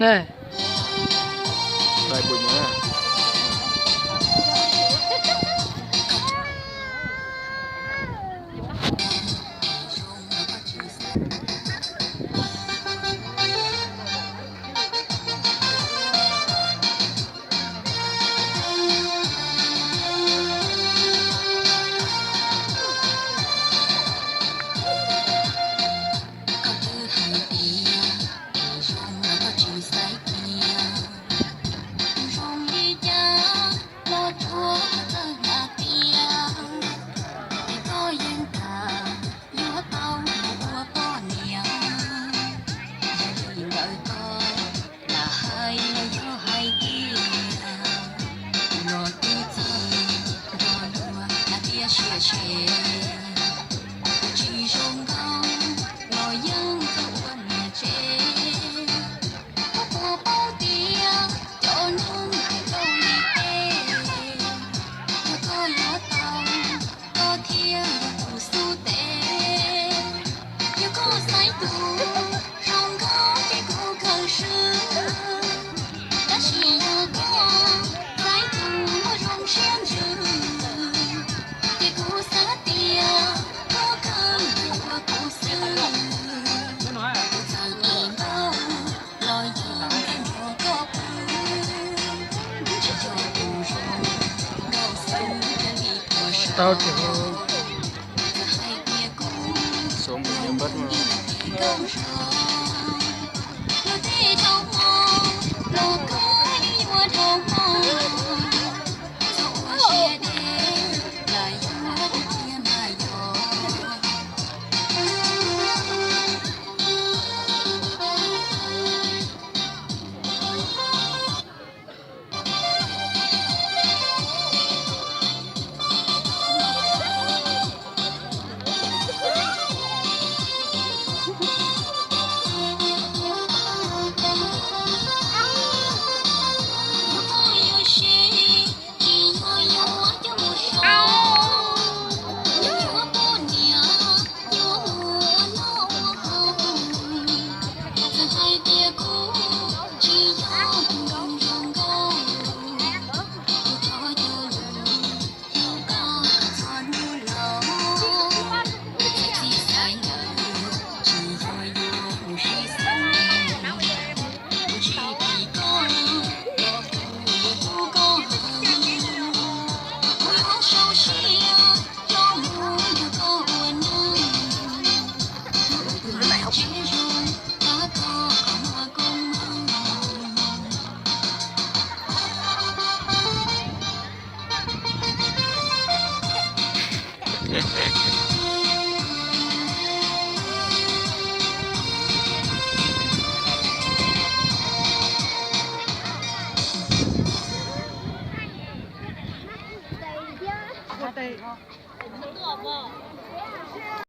Ne. Koj twb hais tias tus zoo los koj tsis xaiv kiag, tus zoo li cas los tsuas txawj hais tias, es koj yeej tham yuav tau mus ua poj niam. Yog li ntawd koj lam hais los yog hais tiag, los twb txawj nrog luag hais tias siab tshee, tsis zoo nkauj los yeej txawj ua niam tsev. Koj puas paub tias cov neeg nkaus li peb, yog koj yuav tau, koj thiaj yog tus xub teb. Yog koj xaiv tus zoo nkauj ces kuv khaws swb, tab sis yog koj xaiv tus muaj zoo siab ntsws, ces kuv xav tias koj khaws tus uas kuv xwb. Kuv txawm nqhis npaum los yeej nrog koj pw, tsis yog tus zoo nkauj xwb, yog li thaum tau tsis zoo.